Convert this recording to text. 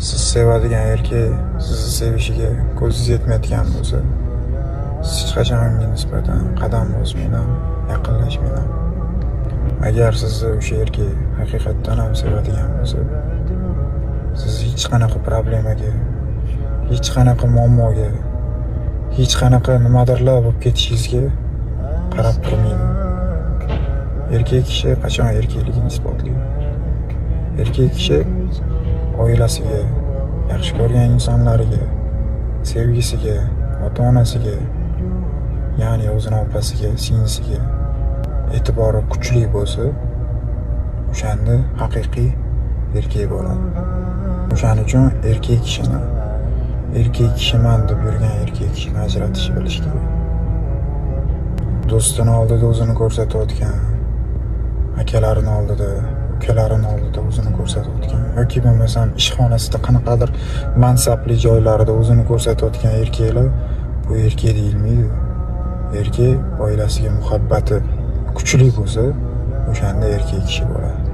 Siz sevadigan erkak sizni sevishiga ko'zingiz yetmayotgan bo'lsa, siz hech qachon unga nisbatan qadam bosmang ham, yaqinlashmang ham. Agar sizni o'sha erkak haqiqatdan ham sevadigan bo'lsa, siz hech qanaqa problemaga, hech qanaqa muammoga, hech qanaqa nimadirlar bo'lib ketishingizga qarab turmaydi. Erkak kishi qachon erkakligini isbotlaydi? Erkak kishi oilasiga, yaxshi ko'rgan insonlariga, sevgisiga, ota-onasiga, ya'ni o'zini opasiga, singlisiga e'tibori kuchli bo'lsa, o'shanda haqiqiy erkak bo'ladi. O'shaning uchun erkak kishini, erkak kishiman deb yurgan erkak kishini ajratishni bilish kerak. Do'stini oldida o'zini ko'rsatayotgan, akalarini oldida, ukalarini oldida o'zini ko'rsatayotgan yoki bo'lmasam ishxonasida qanaqadir mansabli joylarida o'zini ko'rsatayotgan erkaklar, bu erkak deyilmaydi. Erkak oilasiga muhabbati kuchli bo'lsa, o'shanda erkak kishi bo'ladi.